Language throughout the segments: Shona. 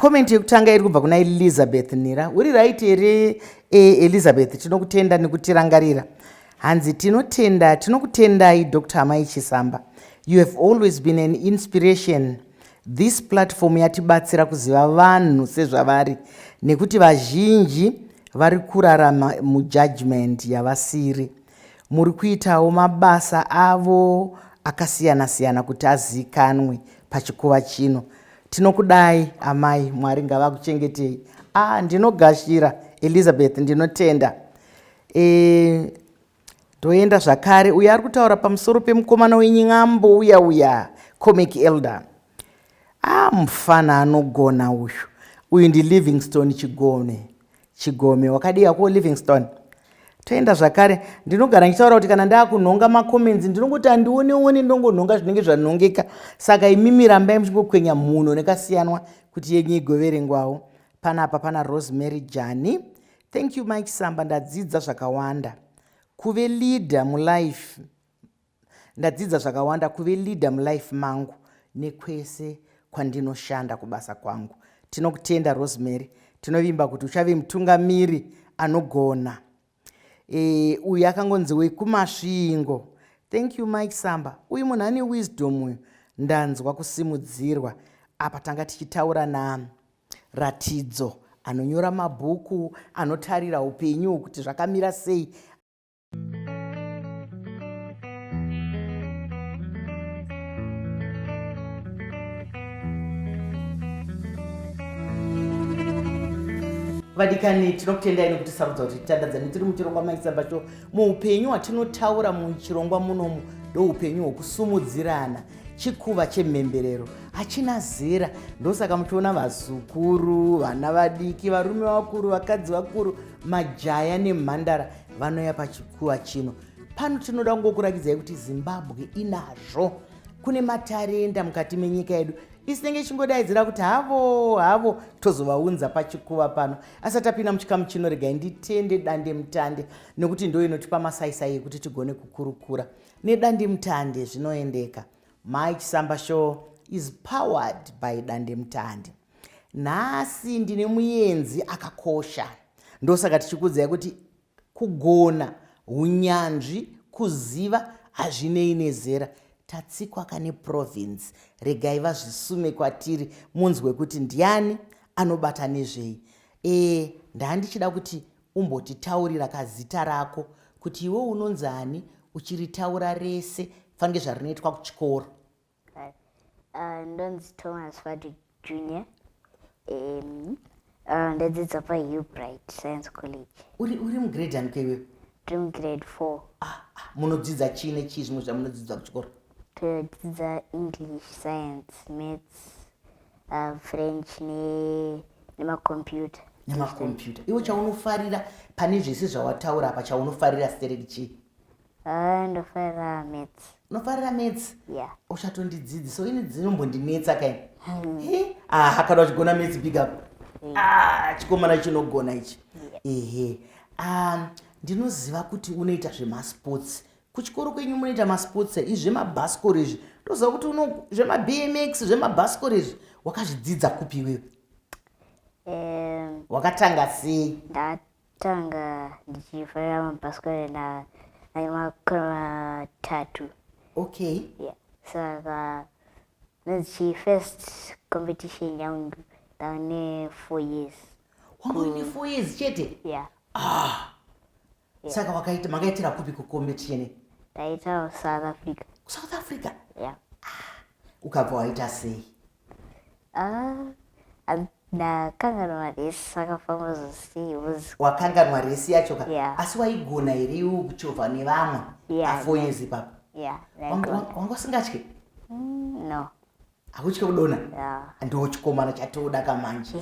Comment yekutanga iri kubva kuna Elizabeth Nira. Uri right here Elizabeth? Tinokutenda nekutirangarira. Hanzi tinotenda, tinokutendai Dr. Amai Chisamba. You have always been an inspiration. This platform yatibatsira kuziva vanhu sezvavari nekuti vazhinji vari kurarama mujudgment yavasiri. Muri kuitawo mabasa avo akasiyana-siyana kuti azikanwe pachikuva chino. Tinokudai amai, Mwari ngavakuchengetei. Ah, ndinogashira Elizabeth, ndinotenda. Toenda zvakare, uyo ari kutaura pamusoro pemukomana wenyambo uya uya, Comic Elder. Ah, mufana anogona uyu. Uyu ndi Livingstone Chigome. Chigome, wakadii hako Livingstone? Toenda zvakare, ndinogara ndichitaura kuti kana ndakunhonga macomments ndinongoti handioneone, ndongonhonga zvinenge zvanhongeka. Saka imimi rambai muchingokwenya mhuno nekasiyanwa kuti yenyu igoverengwawo. Panapa pana Rosemary Jani. Thank you Mike Samba, ndadzidza zvakawanda. Kuve leader mulife. Ndadzidza zvakawanda kuve leader mulife mangu nekwese kwandinoshanda kubasa kwangu. Tinokutenda Rosemary, tinovimba kuti uchave mutungamiri anogona. Uyu akangonzi wekuMasvingo. Thank you Mike Samba. Uyu munhu ane wisdom uyu. Ndanzwa kusimudzirwa. Apa tanga tichitaura na Ratidzo anonyora mabhuku, anotarira upenyu kuti zvakamira sei. Vadikani, tinokutendai nekutisarudza kuti titandadzane tiri muchirongwa Mai Samba Show. Muupenyu hwatinotaura muchirongwa munomu ndoupenyu hwokusumudzirana. Chikuva chemhemberero hachina zera, ndosaka muchiona vazukuru, vana vadiki, varume vakuru, vakadzi vakuru, majaya nemhandara vanouya pachikuva chino. Pano tinoda kungokurakidzai kuti Zimbabwe inazvo. Kune matarenda mukati menyika yedu. Isinenge ichingodaidzira kuti havo havo, tozovaunza pachikuva pano. Asati apinda muchikamu chino, regai nditende dande mutande nekuti ndo inotipa masaisai ekuti tigone kukurukura nedande mutande zvinoendeka. Mai Chisamba Show is powered by dande mutande. Nhasi ndine muyenzi akakosha, ndosaka tichikuudzai kuti kugona, unyanzvi, kuziva hazvinei nezera. Tatsikwa kane province, regai vazvisume kwatiri munzwe kuti ndiani anobata nezvei. Ndandichida kuti umbotitaurira kazita rako kuti iwe unonzi ani, uchiritaura rese fange zvarinoitwa kuchikoro. Ndonzi Thomas Fadwick Junior. Ndadzidza paHillbright Science College. Uri mugrade ani kwewe? Ndiri mugrade 4. Munodzidza chii nechii zvimwe zvamunodzidza kuchikoro? Tinodzidza English, Science, Maths, French nemakompyuta. Nemakompyuta. Iwe chaunofarira pane zvese zvawataura apa, chaunofarira stereki chii? Ndofarira maths. Unofarira maths? Yeah. Uchatondidzidzisa, ini dzinombondinetsa kai. Kana uchigona maths, big up. Chikomana chinogona ichi. Ehe. Ndinoziva kuti unoita zvemasports. Kuchikoro kwenyu munoita masports izvi zvemabhasikoro izvi. Ndoziva kuti uno zvema BMX, zvemabhasikoro izvi wakazvidzidza kupi iwewe? Wakatanga sei? Ndatanga ndichifarira mabhasikoro namakore matatu. Okay. Yeah. Saka ndochi first competition yangu ndane 4 years. Wanga uine 4 years chete? Yeah. Yeah. Saka makaitira kupi ku competition? Ndaita South Africa. South Africa? Yeah. Ukabva waita sei? Ndakanganwa resi akafamba zvosei. Wakanganwa resi yacho ka? Yeah. Asi waigona here iwe kuchovha nevamwe? Yeah, Pa 4 years ipapo? Yeah, ndaigona. Wanga usingatye? No. Hautye kudonha? Yeah. Ndo chikomana chatoda kamanje.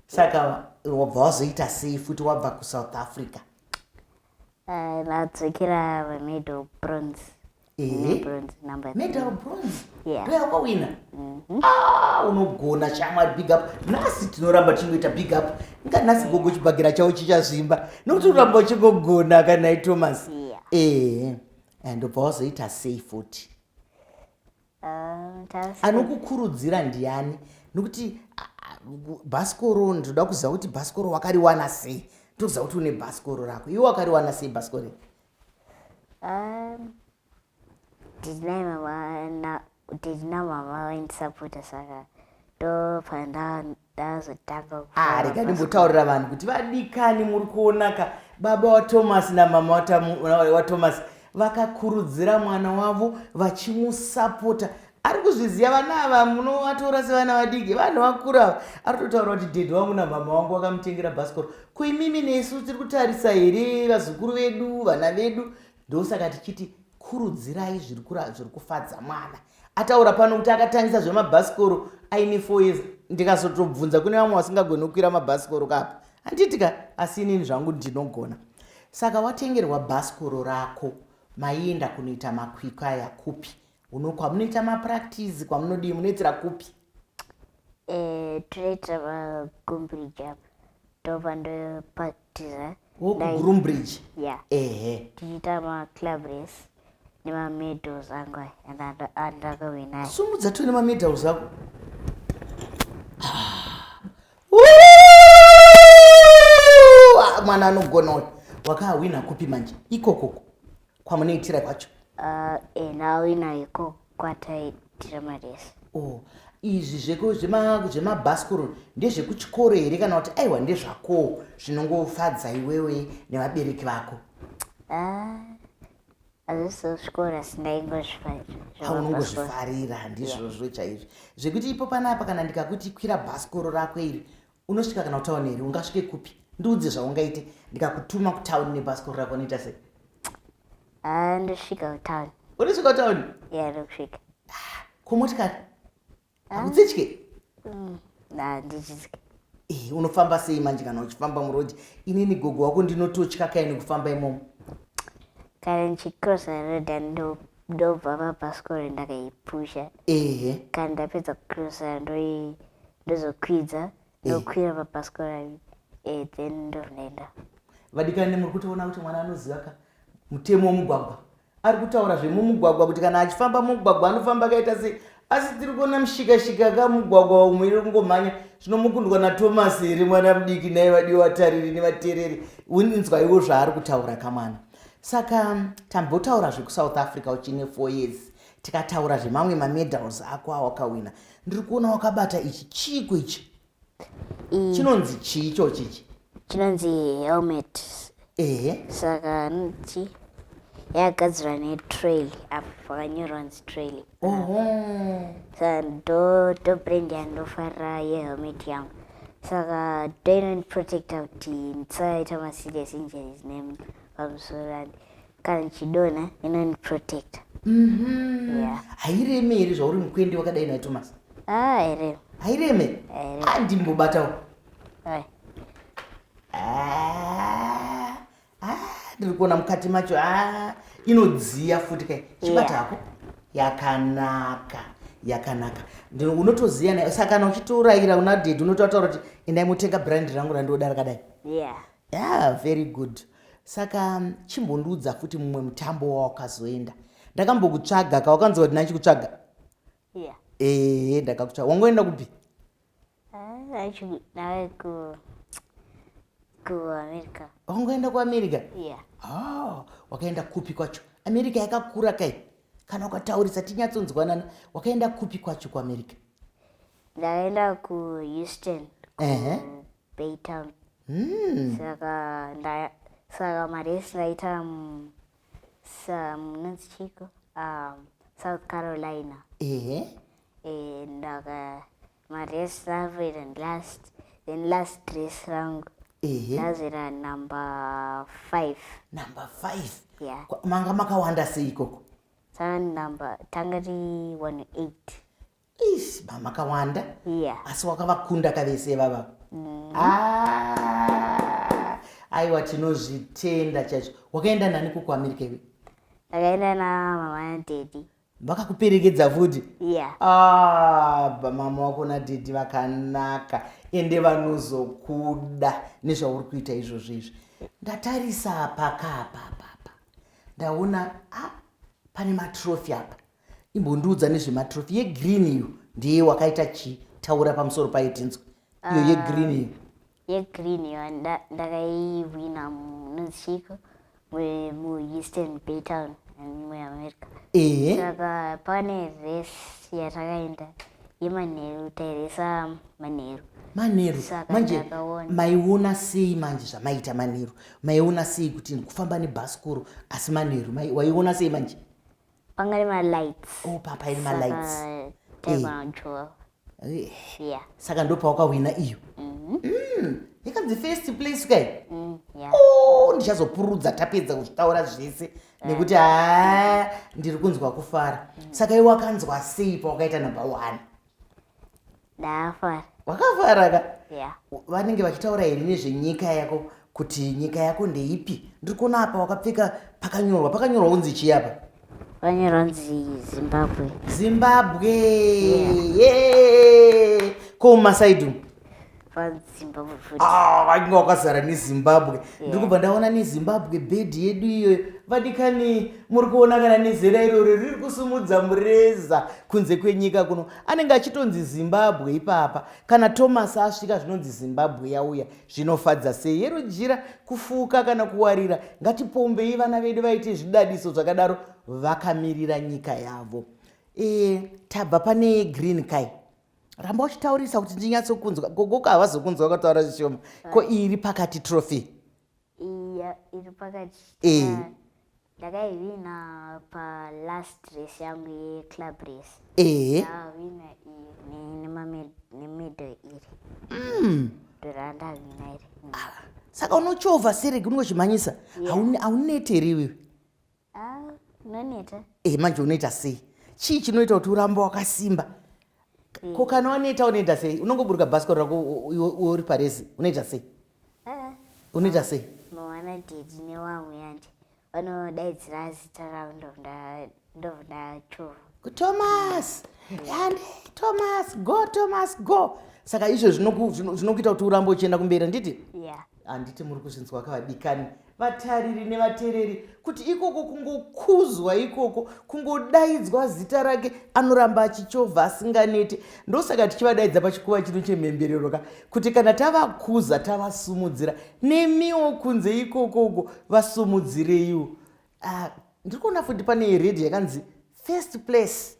Saka wabva wazoita sei futi wabva kuSouth Africa? Ndadzokera medal bronze. Bronze number 3. Medal bronze? Yeah. Ndoya wakawina? Unogona shamwari, big up. Nhasi tinoramba tichingoita big up. Inga nhasi gogo chibhagera chavo chichazvimba. Nokuti unoramba uchingogona kana Thomas. Yeah. Ndobva wazoita sei futi? Anokukurudzira ndiani? Nokuti bhasikoro, ndinoda kuziva kuti bhasikoro wakariwana sei. Ndokuziva kuti une bhasikoro rako. Iwe wakariwana sei bhasikoro iri? Ndina mama vaindisapota, saka ndopandazotanga. Ah, rega ndimbotaurira vanhu kuti vadikani, muri kuonaka baba waThomas namama waThomas vakakurudzira mwana wavo vachimusapota. Ari kuzviziva, vana ava munovatora sevana vadiki, vanhu vakura ava. Ari kutotaura kuti dhedhi wangu namama wangu vakamutengera bhasikoro. Kuimimi nesu tiri kutarisa here vazukuru vedu, vana vedu? Ndosaka tichiti kurudzirai zviri kufadza mwana. Ataura pano kuti akatangisa zvemabhasikoro aine 4 years. Ndikazotobvunza, kune vamwe vasingagoni kukwira mabhasikoro kapa, handiti ka? Asi inini zvangu ndinogona. Saka watengerwa bhasikoro rako, maienda kunoita makwikwi aya kupi? Uno kwamunoita mapractice, kwamunodii, munoitira kupi? Tinoitira paGroombridge apa, ndopandopractiza. WokuGroombridge? Ya. Tichiita maclub race nemamedals angu aya andakawina. Sumudza tione mamedals ako. Ah, mwana anogona uyu. Wakaawina kupi manje ikokoko kwamunoitira kwacho? Ndawina iko kwataitira maresi. Oh, izvi zvemabhasikoro ndezvekuchikoro here, kana kuti aiwa, ndezvako zvinongofadza iwewe nevabereki vako? Hazvisi zvikoro, asi ndaingozvifarira. Aunongozvifarira, ndizvozvo chaizvo. Zvekuti ipo panapa kana ndikakuti kwira bhasikoro rako iri, unosvika kana kutauni here? Ungasvike kupi? Ndiudze zvaungaite ndikakutuma kutauni nebhasikoro rako, unoita sei? Ndosvika kutauni. Unosvika kutauni? Ya, ndokusvika. Kumotikari hakutsitye? Handichityi. Unofamba sei manje kana uchifamba murodhi? Inini gogo wako ndinototya kaini kufamba imomo. Kana ndichicrossa road, ndobva pabhasikoro ndakaipusha. Kana ndapedza kucrossa, ndozokwidza, ndokwira pabhasikoro, then ndovnoenda. Vadikani, muri kutoona kuti mwana anoziva ka mutemo womugwagwa. Ari kutaura zvemumugwagwa kuti kana achifamba mumugwagwa anofamba akaita sei. Asi tiri kuona mushikashika ka mugwagwa umwe iri kungomhanya. Zvinomukundwa naThomas here mwana mudiki? Naye vadiwa vatariri nevateereri, inzwaiwo zvaari kutaura kamwana. Saka tambotaura zvekuSouth Africa uchine 4 years, tikataura zvemamwe mamedals ako awakawina. Ndiri kuona wakabata ichi, chiiko ichi? Chinonzi chii ichochichi? Chinonzi helmet. Saka chi yakagadzirwa neTrail, apo pakanyorwa nzi Trail. Saka ndo brand yandofarira yehelmet yangu. Saka ndoinondiprotecta kuti ndisaita maserious injuries nepamusoro. Kana ndichidonha, inondiprotecta. Yeah. Haireme here zvauri mukwende wakadai naye, Thomas? Ah, here. Haireme? Haireme. Andimbobatawo. Ai. Ah, ah, ndiri kuona mukati macho. Ah, inodziya futi kai. Chibatako. Yakanaka, yakanaka. Unotoziya nayo. Saka kana uchitorayira una dhedhi, unototaura kuti endai mutenga brand rangu randoda rakadai? Yeah. Yeah, very good. Saka chimbondiudza futi mumwe mutambo wawakazoenda. Ndakambokutsvaga ka, wakanzwa kuti ndachikutsvaga? Yeah. Ehe, ndakakutsvaga. Wangoenda kupi? Ndave kuAmerica. Wangoenda kuAmerica? Yeah. Ah, wakaenda kupi kwacho? America yakakura kai, kana ukataurisa tinyatsonzwanana. Wakaenda kupi kwacho kuAmerica? Ndakaenda kuHouston, Baytown. Saka saka maresi ndaita munonzi chiko, South Carolina. Ndaka maresi ndavoita last, then last race rangu ndazoita number 5. Number 5? Yeah. Manga makawanda sei ikoko? Saka number tanga ti 18. Ish, makawanda. Yeah. Asi wakavakunda kavese vava? Ah, aiwa, tinozvitenda chaizvo. Wakaenda nani kukuAmerica iwe? Ndakaenda namama nadhedhi. Vakakuperekedza futi? Yeah. Ah, mama wako nadhedhi vakanaka, ende vanozokuda nezvauri kuita izvozvo izvi. Ndatarisa apa kaapa apa, ndaona, ah, pane matrophy apa. Imbondiudza nezvematrophy. Yegreen iyo ndeye wakaita chii? Taura pamusoro payo tinzwe. Iyo yegreen iyo. Yegreen iyo ndakaihwina munonzi chiiko, muHouston, Baytown, muAmerica. Saka pane race yatakaenda yemanheru, tairesa manheru. Manheru. Saka Manje ndakaona. Maiona sei manje zvamaita manheru? Maiona sei kuti kufamba nebhasikoro asi manheru? Waiona sei manje? Panga nemalights. Oh, paine malights. Saka taigona kuchovha. Saka ndopawakahwina iyo? Yakanzi first place kai? Yeah. Oh, ndichazopurudza tapedza kuzvitaura zvese, nekuti haa, ndiri kunzwa kufara. Saka iwe wakanzwa sei pawakaita number one? Ndakafara. Wakafara ka? Yeah. Vanenge vachitaura here nezvenyika yako, kuti nyika yako ndeipi? Ndiri kuona apa wakapfeka pakanyorwa kunzi chii apa? Pakanyorwa kunzi Zimbabwe. Zimbabwe. Yeah. Ko mumaside umu? Panzi Zimbabwe futi. Ah, inga wakazara neZimbabwe. Ndiri kubva ndaona neZimbabwe bhedhi yedu iyoyo. Vadikani, muri kuona kana nezera iroro riri kusumudza mureza kunze kwenyika kuno, anenge achitonzi Zimbabwe ipapa. Kana Thomas asvika, zvinonzi Zimbabwe yauya. Zvinofadza sei! Yerujira kufuka kana kuwarira, ngatipombei vana vedu vaite zvidadiso zvakadaro vakamirira nyika yavo. Tabva pane green kai. Ramba uchitaurisa kuti ndinyatsokunzwa. Gogoka havazokunzwa ukataura zvishoma. Ko iri pakati, trophy? Iya iri pakati, ndakaihwina palast race yangu yeclub race. Ndakahwina iyi nemedal iri, ndorandahwina iri. Saka unochovha sereki, unongozvimhanyisa? Hauneti here iwewe? Ah, unoneta. Manje unoita sei? Chii chinoita kuti urambe wakasimba? Ko kana waneta, unoita sei? Unongoburuka bhasikoro rako iwe uri parace, unoita sei? Ah, Unoita sei? Mawana daddy nevamwe yanje vanodaidzira zita ravo, ndobva ndachovha. Thomas and Thomas, go Thomas, go! Saka izvo zvinokuita kuti urambe uchienda kumberi, handiti? Yeah. Handiti muri kuzvinzwa kavadikani vatariri nevateereri, kuti ikoko kungokuzwa, ikoko kungodaidzwa zita rake, anoramba achichovha asinganeti. Ndosaka tichivadaidza pachikuva chino chemhemberero ka, kuti kana tavakuza, tavasumudzira. Nemiwo kunze ikokoko vasumudzireiwo. Ah, ndiri kuona futi pane red yakanzi first place.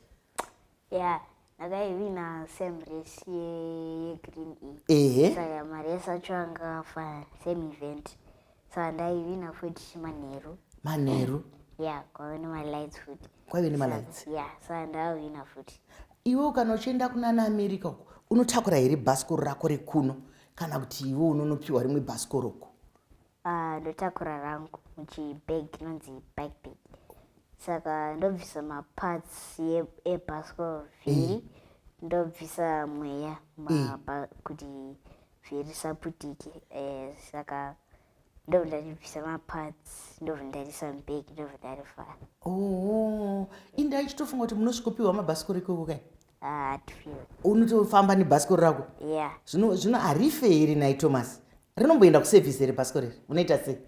Yeah, ndakaihwina same race yegreen iyi. Saka maresi acho anga akafanana, same event, saka ndaihwina futi manheru. Manheru. Yeah, kwave nemalights futi. Kwaive nemalights. Yeah, saka ndakahwina futi. Iwe kana uchienda kunana America uko, unotakura here bhasikoro rako rekuno, kana kuti iwe unonopiwa rimwe bhasikoro uko? Ah, ndotakura rangu muchibag inonzi bike bag. Saka ndobvisa maparts ebhasikoro vhiri, ndobvisa mweya kuti vhiri risaputike. Saka ndobva ndaribvisa maparts, ndobva ndarisa mubag, ndobva ndarivhara. Oh, indi achitofunga kuti munosvikopiwa mabhasikoro ikoko kai. Hatipiwe. Unotofamba nebhasikoro rako? Yeah. Zvino harife here nai Thomas? Rinomboenda kuservice here bhasikoro iri? Unoita sei?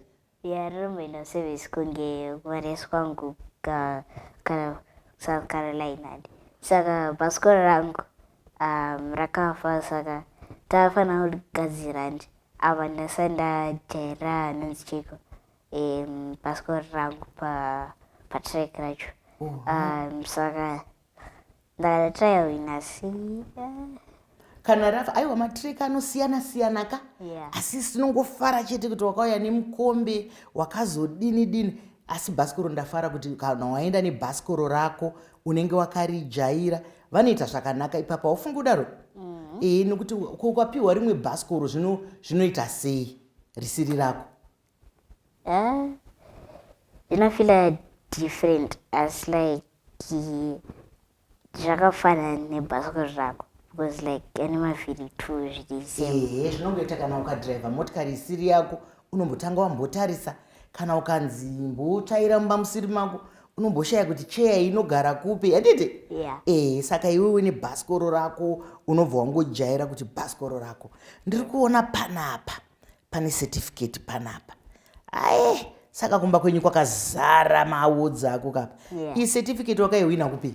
Yeah, rinomboenda service kunge kumaresi kwangu kana South Carolina. Saka bhasikoro rangu rakafa, saka tafanira kurigadzira. Ndi apa ndasati ndajaira anonzi chiko, bhasikoro rangu patrack racho. Saka ndakatraya wina, asi Kana rafa, aiwa, matrek anosiyana siyana ka. Asi sinongofara chete kuti wakauya nemukombe wakazodini dini. Asi bhasikoro, ndafara kuti kana waenda nebhasikoro rako unenge wakarijaira. Vanoita zvakanaka ipapo, haufungi kudaro? Nekuti ukapiwa rimwe bhasikoro, zvinoita sei risiri rako? Zvinofeela different, as like zvakafanana nebhasikoro rako, because like ane mavhiri two, zviri same. Ehe, zvinongoita kana ukadhiraivha motikari isiri yako, unombotanga wambotarisa. Kana ukanzi mbotsvaira mumba musiri mako, unomboshaya kuti cheya inogara kupi, handiti? Yeah. Saka iwewe nebhasikoro rako unobva wangojaira kuti bhasikoro rako. Ndiri kuona panapa pane certificate panapa. Ae, saka kumba kwenyu kwakazara maawards ako kapa. Yeah. Iyi certificate wakaihwina kupi?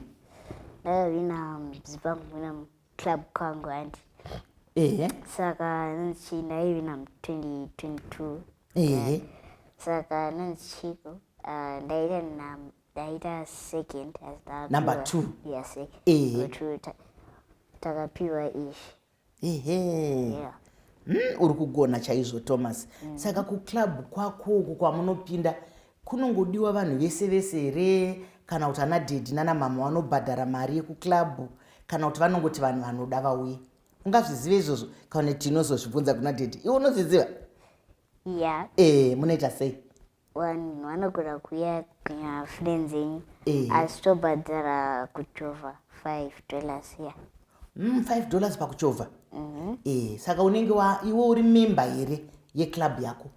Ndakahwina Zimbabwe. Club kwangu handi. Ehe. Saka nonzi ndaiwina mu 2022. Saka nonzi chiko, ndaita ndaita second as. Number two. Yeah, second. Two. Takapiwa ishi. Yeah. Uri kugona chaizvo, Thomas. Saka kuclub kwako uku kwamunopinda kunongodiwa vanhu vese vese here, kana kuti ana daddy nana mama vanobhadhara mari yekuclub, kana kuti vanongoti vanhu vanoda vauye? Ungazvizive izvozvo, kana tinozozvibvunza kuna daddy? Iwe unozviziva? Yeah. Munoita sei? Vanhu vanogona kuuya kunya friends enyu, asi tobhadhara kuchovha $5, yeah. $5 pakuchovha? Saka unenge iwe uri member here yeclub yako,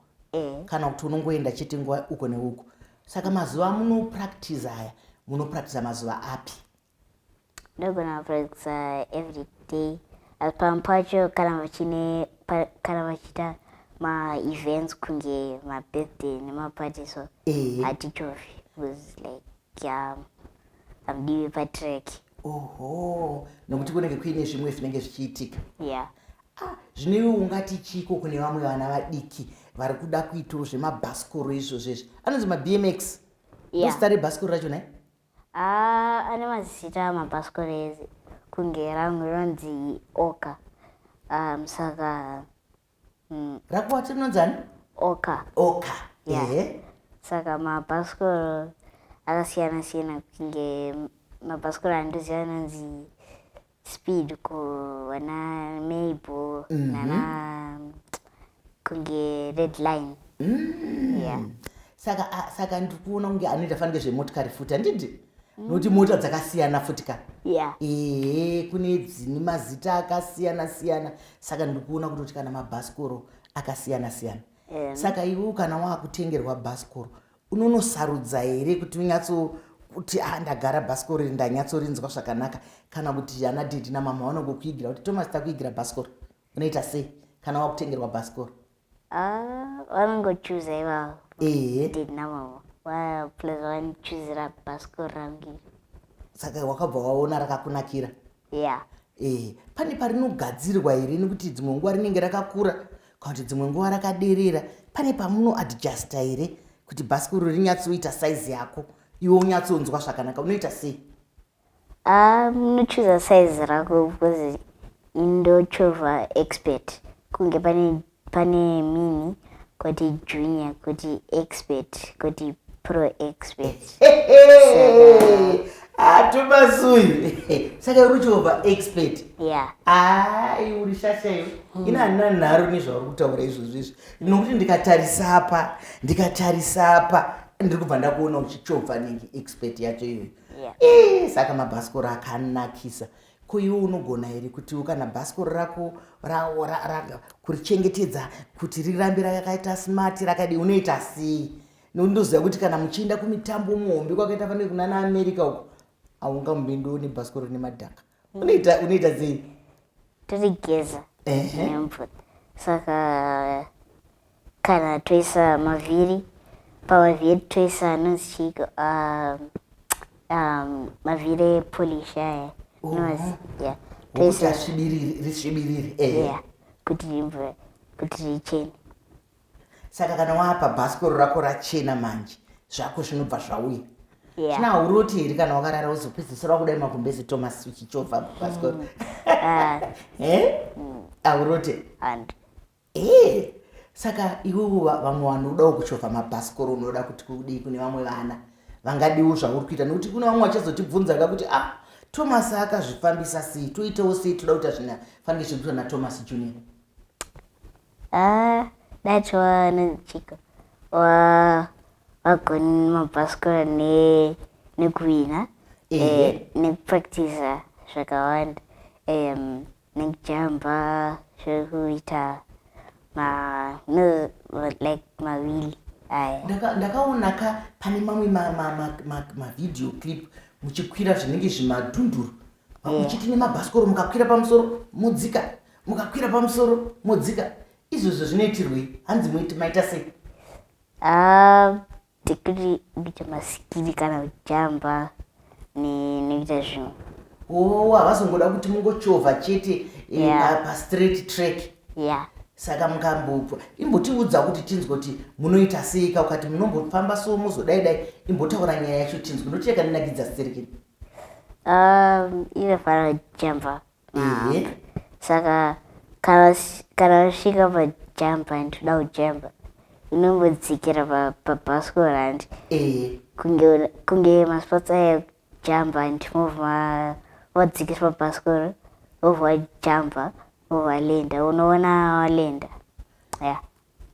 kana kuti unongoenda chete nguva uko neuko? Saka mazuva amunopractice aya, munopractice mazuva api? Ndogona kupractice every day, asi pamwe pacho kana vachine kana vachiita maevents kunge mabirthday nemaparty, so hatichovhi because like hamudiwi patrack. Oho, nokuti kunenge kuine zvimwe zvinenge zvichiitika. Yeah. Ah, zvino iwe ungati chiko kune vamwe vana vadiki vari kuda kuitawo zvemabhasikoro izvozvo izvi anonzi maBMX? Yeah. Zita rebhasikoro racho nai? Ah, ane mazita mabhasikoro ezi, kunge rangu rinonzi Oka, saka Rako wati rinonzi ani? Oka. Oka. Yeah. Saka mabhasikoro akasiyana siyana, kunge mabhasikoro andoziva anonzi Speed, kuvana Mabel, nana kunge Red Line, yeah. Saka saka ndiri kuona kunge anoita fanike zvemotikari futi, handiti? Nokuti mota dzakasiyana futi ka. Yeah. Ehe, kune dzine mazita akasiyana siyana, saka ndiri kuona kutoti kana mabhasikoro akasiyana siyana. Saka iwe kana waakutengerwa bhasikoro, unonosarudza here kuti unyatso kuti, a, ndagara bhasikoro iri, ndanyatsorinzwa zvakanaka, kana kuti ana daddy namama vanongokuigira kuti, "Thomas, takuigira bhasikoro"? Unoita sei kana wakutengerwa bhasikoro? Ah, vanongochuza ivavo. Daddy namama plus vanichuzira bhasikoro rangu iri. Saka wakabva waona rakakunakira? Yeah. Pane parinogadzirwa here? Nekuti dzimwe nguva rinenge rakakura kana kuti dzimwe nguva rakaderera. Pane pamunoadjusta here kuti bhasikoro rinyatsoita saizi yako, iwe unyatsonzwa zvakanaka? Unoita sei? Ah, munochuza size rako, because indochovha expert, kunge pane mini, kuti junior, kuti expert, kuti pro expert. Ah, Thomas uyu, saka uri uchovha expert? Yeah. Ai, uri shasha iwe. Ina handina nharo nezvauri kutaura izvozvo izvi, nokuti ndikatarisa apa, ndikatarisa apa, ndiri kubva ndakuona uchichovha nenge expert yacho iyoyo. Saka mabhasikoro akanakisa. Ko iwe unogona here kuti kana bhasikoro rako kurichengetedza kuti rirambe rakaita smart, rakadi, unoita sei? Nokuti ndoziva kuti kana muchienda kumitambo muhombe kwakaita fanike kuna naAmerica uko, haungamboendiwo nebhasikoro nemadhaka. Unoita sei? Torigeza nemvura. Saka kana toisa mavhiri, pamavhiri toisa anonzi chiiko, mavhiri epolish aya. Yeah. Wokuti Toisa asvibirire, risvibirire. Yeah, kuti mvura kuti richene. Saka kana wapa bhasikoro rako rachena manje, zvako zvinobva zvauya. Yeah. China hauroti here kana wakarara uzopedzisira wakudai magumbezi, Thomas, uchichovha bhasikoro? Ah. Hauroti? And Saka iwewo vamwe vanodawo kuchovha mabhasikoro, unoda kuti kudii kune vamwe vana vangadiwo zvauri kuita? Nekuti kune vamwe vachazotibvunza ka kuti, "Ah, Thomas akazvifambisa sei? Toitawo sei? Toda kuita zvinafanike zvekuitwa naThomas Junior." Ah, dati wanonziko wa wagoni mabhasikoro nekuwina, nekupractiza zvakawanda, nekujamba, zvekuita ma no, like mawheel aya. Ndakaona ka pane mamwe mavideo clip muchikwira zvinenge zvimadhunduru, muchiti nemabhasikoro mukakwira pamusoro modzika, mukakwira pamusoro modzika. Izvozvo zvinoitirwei? Hanzi maita sei? Ah, tekuti kuita maskiri kana kujamba nekuita zvimwe. Oh, havazongoda kuti mungochovha chete pastraight track. Saka mukambopwa, imbotiudza kuti tinzwe kuti munoita sei ka. Ukati munombofamba so, muzodai dai, imbotaura nyaya yacho tinzwe, ndoti yakandinakidza stereki. Inofanira kujamba. Saka kana wasvika pajump and toda kujamba, unombodzikira pabhasikoro, handi? Kunge masports aya ekujamba, and movha wadzikiswa pabhasikoro, wobva wajamba, wobva walenda, unoona walenda, ya.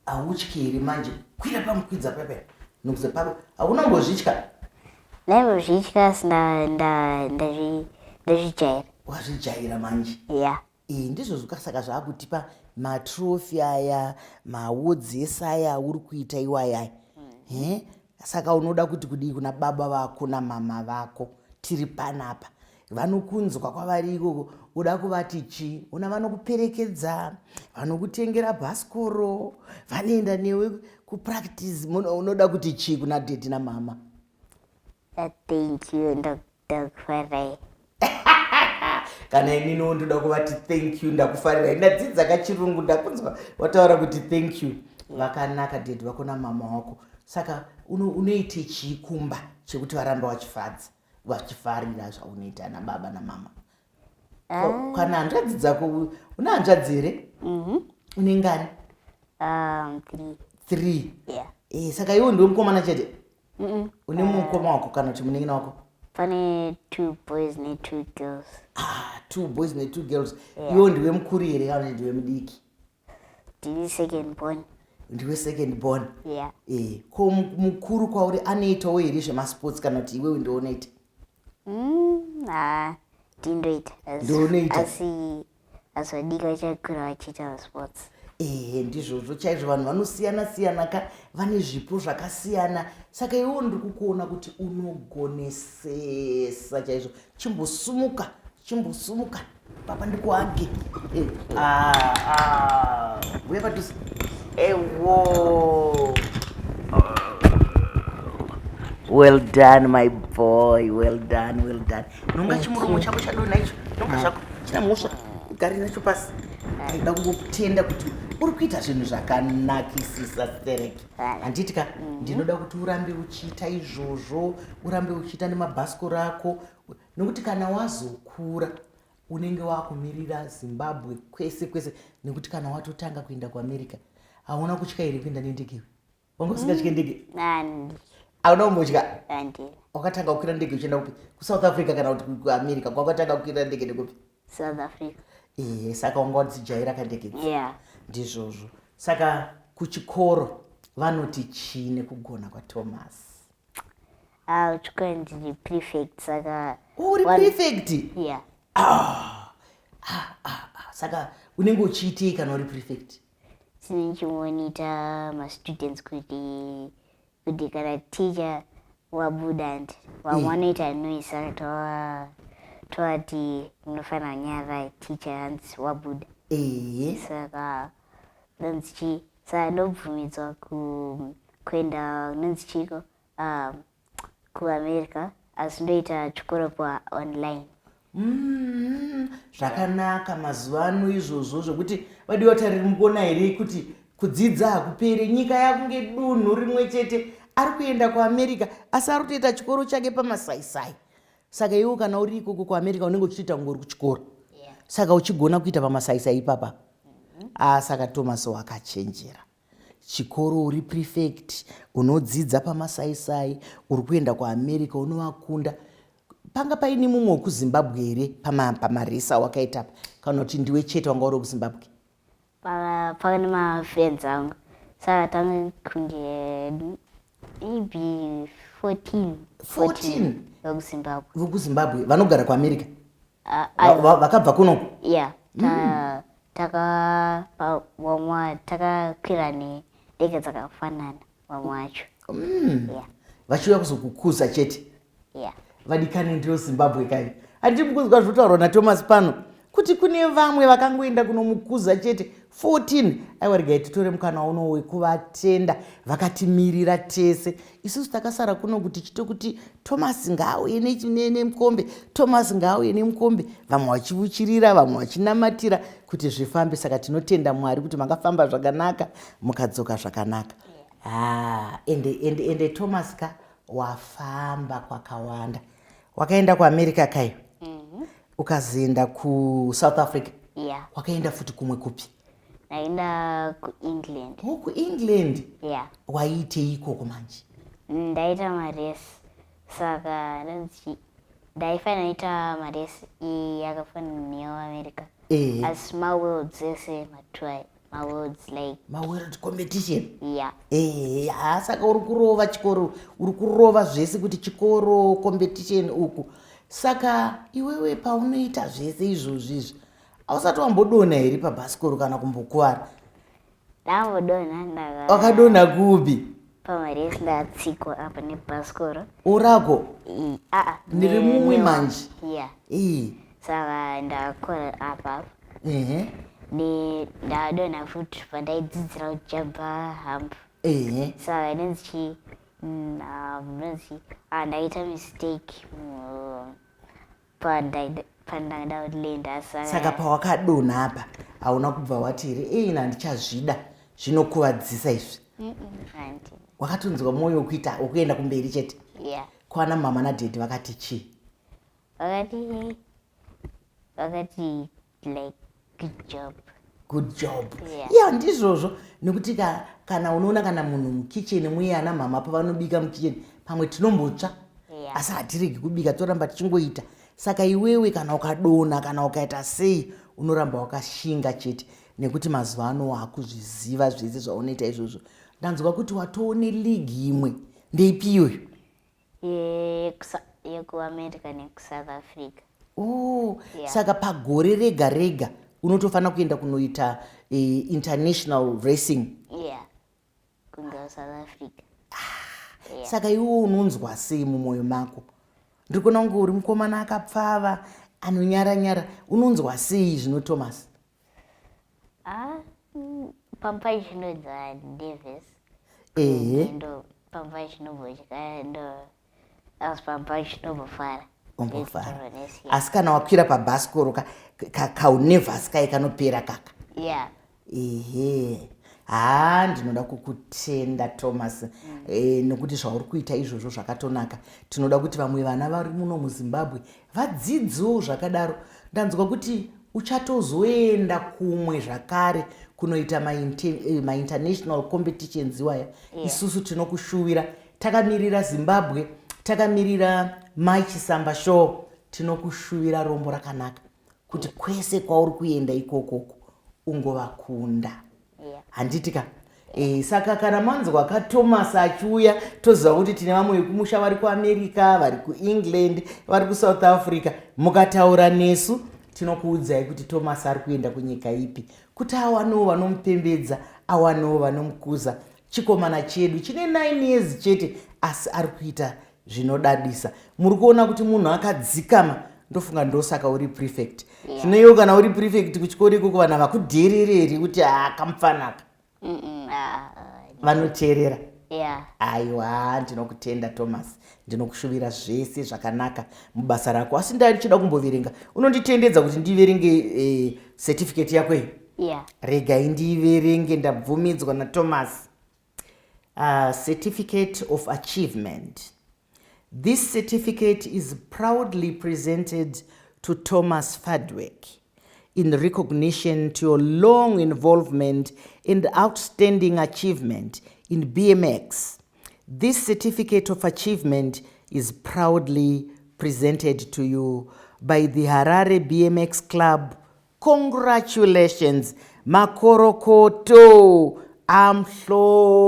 Hautyi here manje kwira pamukwidza pepe nokuze pako? Hauna kumbozvitya? Ndaimbozvitya, asi ndazvijaira. Wazvijaira manje? Ya. Ndizvo saka zvakutipa matrophy aya, maawards ese aya auri kuita iwayaya. Saka unoda kuti kudii kuna baba vako namama vako? Tiri panapa, vanokunzwa kwavari ikoko. Uda kuvati chii? Una vanokuperekedza, vanokutengera bhasikoro, vanoenda newe kupractice. Unoda kuti chii kuna daddy namama? Thank you, ndakufarirai. Kana ininiwo ndoda kuvati thank you, ndakufarirai. Ndadzidza kachirungu, ndakunzwa wataura kuti thank you. Vakanaka daddy vako namama wako. Saka unoite chii kumba chekuti varambe vachifadza, vachifarira zvaunoita nababa namama? Kana hanzvadzi dzako, una hanzvadzi here? Mhm. Une ngani? Three. Three? Yeah. Saka iwe ndiwe mukomana chete? Mm. Une mukoma wako kana kuti munin'ina wako? Pane two boys ne-two girls. Ah, two boys ne-two girls. Yeah. Iwe ndiwe mukuru here kana kuti ndiwe mudiki? Ndini second born. Ndiwe second born? Yeah. Ko mukuru kwauri anoitawo here zvemasports, kana kuti iwewe ndiwe unoita? Ah, ndindoita. Ndounoita. Asi vadiki vachakura vachiita masports. Ehe, ndizvozvo chaizvo. Vanhu vanosiyana siyana ka, vane zvipo zvakasiyana. Saka iwewo ndiri kukuona kuti unogonesesa chaizvo. Chimbosumuka, chimbosumuka papa ndikuhage. Ah, ah, uya padhuze. Ewo, well done, my boy, well done, well done. Nonga chimuromo chako chadonha icho, nonga zvako, china mhosva, gari nacho pasi. Ndida kungokutenda kuti uri kuita zvinhu zvakanakisisa stereki, handiti ka? Ndinoda kuti urambe uchiita izvozvo, urambe uchiita nemabhasikoro ako, nekuti kana wazokura unenge wakumirira Zimbabwe kwese kwese. Nekuti kana watotanga kuenda kuAmerica, hauna kutya here kuenda nendege? Wanga usingatye ndege? Nandi. Hauna kumbotya? Andina. Wakatanga kukwira ndege uchienda kupi, kuSouth Africa kana kuti kuAmerica? Kwakatanga kukwira ndege ndekupi? South Africa. Saka wanga wadzijaira kandege idzi? Yeah. Ndizvozvo. Saka kuchikoro vanoti chii nekugona kwaThomas? Ah, kuchikoro ndiri prefect, saka Uri prefect? Yeah. Ah, ah, ah, ah. Saka unenge uchiitei kana uri prefect? Tinenge mastudents kuti kana teacher wabuda, and vamwe vanoita noise, saka tovati munofanira kunyarara, teacher hanzi wabuda. Saka nonzi chii, saka ndobvumidzwa kuenda, nonzi chiko, kuAmerica, asi ndoita chikoro paonline. Zvakanaka mazuva ano izvozvo zvokuti vadiwa tariri, mukuona here kuti kudzidza hakupere? Nyika yakunge dunhu rimwe chete. Ari kuenda kuAmerica, asi ari kutoita chikoro chake pamasaisai. Saka iwo kana uri ikoko kuAmerica unenge uchitoita kunge uri kuchikoro. Saka uchigona kuita pamasaisai ipapa. Ah, saka Thomas wakachenjera. Chikoro uri prefect, unodzidza pamasaisai, uri kuenda kuAmerica unovakunda. Panga paine mumwe wekuZimbabwe here pamaresa wakaita pa, kana kuti ndiwe chete wanga uri wekuZimbabwe? Pane mafriends angu, saka tanga kunge maybe 14. 14? VekuZimbabwe. VekuZimbabwe vanogara kuAmerica? Ah, Vakabva kunoku? Yeah, taka vamwe takakwira nendege dzakafanana, vamwe vacho. Yeah. Vachiuya kuzokukuza chete? Yeah. Vadikani, ndiro Zimbabwe kai. Handiri mukunzwa zvotaurwa naThomas pano. Kuti kune vamwe vakangoenda kunomukuza chete 14. Aiwa, regai titore mukana uno wekuvatenda vakatimirira tese. Isusu takasara kuno kuti chitokuti Thomas ngaauye nemukombe, Thomas ngaauye nemukombe, vamwe vachivuchirira, vamwe vachinamatira kuti zvifambe. Saka tinotenda Mwari kuti makafamba zvakanaka, mukadzoka zvakanaka. Ah, ende Thomas ka, wafamba kwakawanda. Wakaenda kuAmerica kayo, ukazoenda kuSouth Africa. Wakaenda futi kumwe kupi? Ndaenda kuEngland. O, kuEngland? Yeah. Waiitei ikoko manje? Ndaita maresi, saka ndonzi ndaifanira ita maresi yakafanana neyeAmerica, asi maworlds ese matwai maworlds like Maworld competition? Yeah. Ehe, ha, saka uri kurova chikoro, uri kurova zvese, kuti chikoro, competition uku. Saka iwewe paunoita zvese izvozvi izvi, hausati wambodonha here pabhasikoro kana kumbokuvara? Ndambodonha ndaka Wakadonha kupi? Pamaresi, ndatsikwa apa nebhasikoro. Urako? Aa. Ndiri mumwe manje. Yeah. Ii. Saka ndakakora apa apa. Ne ndadonha futi pandaidzidzira kujamba hump. Saka inonzi chi inonzi ndaita mistake pandada kulenda, saka Saka pawakadonha apa, hauna kubva wati here, "Ei, handichazvida, zvinokuvadzisa izvi"? Handi. Wakatonzwa mwoyo wekuita, wekuenda kumberi chete? Yeah. Kwana mama nadhedhi vakati chii? Vakati like, "Good job." Good job. Yeah. Ya, ndizvozvo, nekuti kana unoona kana munhu mukicheni muye, ana mama pavanobika mukicheni, pamwe tinombotsva, asi hatiregi kubika, toramba tichingoita. Saka iwewe kana ukadonha, kana ukaita sei, unoramba wakashinga chete, nekuti mazuva ano wakuzviziva zvese zvaunoita izvozvo. Ndanzwa kuti watoone league imwe, ndeipi iyoyo? YekuAmerica nekuSouth Africa. Oh. Yeah. Saka pagore rega rega unotofanira kuenda kunoita international racing? Yeah, kunge South Africa, yeah. Saka iwe unonzwa sei mumwoyo mako? Ndiri kuona kunge uri mukomana akapfava, anonyara-nyara. Unonzwa sei zvino, Thomas? Ah, pamwe chinonzwa nervous. Ndo pamwe chinombotya, ndo asi pamwe chinombofara. Umbofara, asi kana wakwira pabhasikoro, kaunervous kai kanopera kaka? Yeah. Ehe, ha, ndinoda kukutenda, Thomas, nekuti zvauri kuita izvozvo zvakatonaka. Tinoda kuti vamwe vana vari muno muZimbabwe vadzidzewo zvakadaro. Ndanzwa kuti uchatozoenda kumwe zvakare kunoita mainternational competitions iwaya. Isusu tinokushuvira, takamirira Zimbabwe, takamirira Mai Chisamba Show, tinokushuvira rombo rakanaka, kuti kwese kwauri kuenda ikokoko ungovakunda. Handiti ka? Saka kana manzwa kaThomas achiuya, toziva kuti tine vamwe vekumusha vari kuAmerica, vari kuEngland, vari kuSouth Africa. Mukataura nesu, tinokuudzai kuti Thomas ari kuenda kunyika ipi, kuti awanewo vanomupembedza, awanewo vanomukuza. Chikomana chedu chine 9 years chete, asi ari kuita zvinodadisa. Muri kuona kuti munhu akadzikama. Ndofunga ndosaka uri prefect. Zvino iwe kana uri prefect kuchikoro ikoko, vana vakudherereri kuti akamufanaka? Ah, Vanoteerera? Yeah. Aiwa, ndinokutenda, Thomas. Ndinokushuvira zvese zvakanaka mubasa rako. Asi ndai ndichida kumboverenga, unonditendedza kuti ndiverenge certificate yako iyi? Yeah. Regai ndiiverenge, ndabvumidzwa naThomas. Certificate of achievement. This certificate is proudly presented to Thomas Fadwick in recognition to your long involvement and outstanding achievement in BMX. This certificate of achievement is proudly presented to you by the Harare BMX Club. Congratulations, makorokoto amhlope.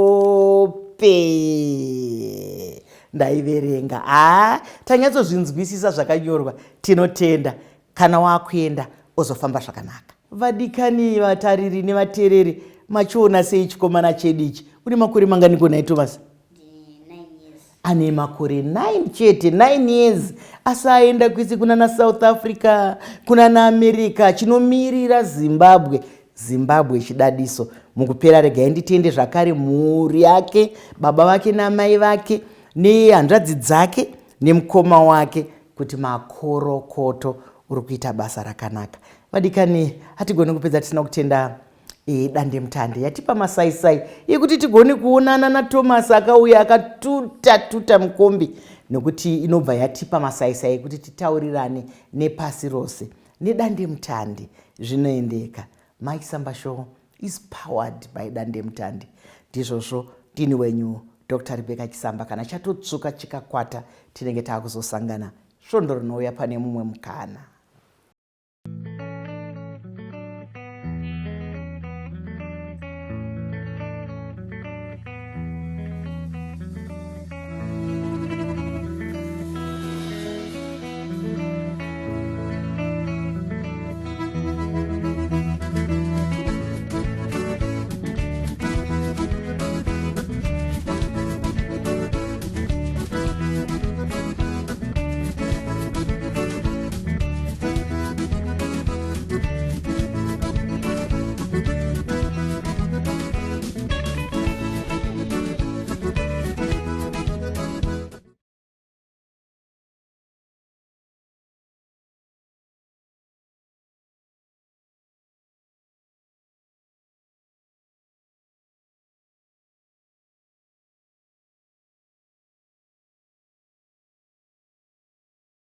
Ndaiverenga, ha, tanyatsozvinzwisisa zvakanyorwa. Tinotenda. Kana wakuenda, ozofamba zvakanaka. Vadikani vatariri nevateereri, machiona sei chikomana chedu ichi? Une makore manganiko nhai, Thomas? 9 years. Ane makore 9 chete, 9 years, asi aenda kwese kunana South Africa, kunana America, chinomirira Zimbabwe. Zimbabwe chidadiso. Mukupera, regai nditende zvakare mhuri yake, baba vake namai vake nehanzvadzi dzake nemukoma wake, kuti makorokoto, uri kuita basa rakanaka. Vadikani, hatigoni kupedza tisina kutenda dandemutande yatipa masaisai yekuti tigone kuonana naThomas akauya akatuta tuta mukombi, nekuti inobva yatipa masaisai ekuti titaurirane nepasi rose. Nedandemutande zvinoendeka. Mike Samba Show is powered by dandemutande. Ndizvozvo, ndini wenyu Dr Rebecca Chisamba. Kana chatotsvuka chikakwata, tinenge taakuzosangana svondo rinouya pane mumwe mukana.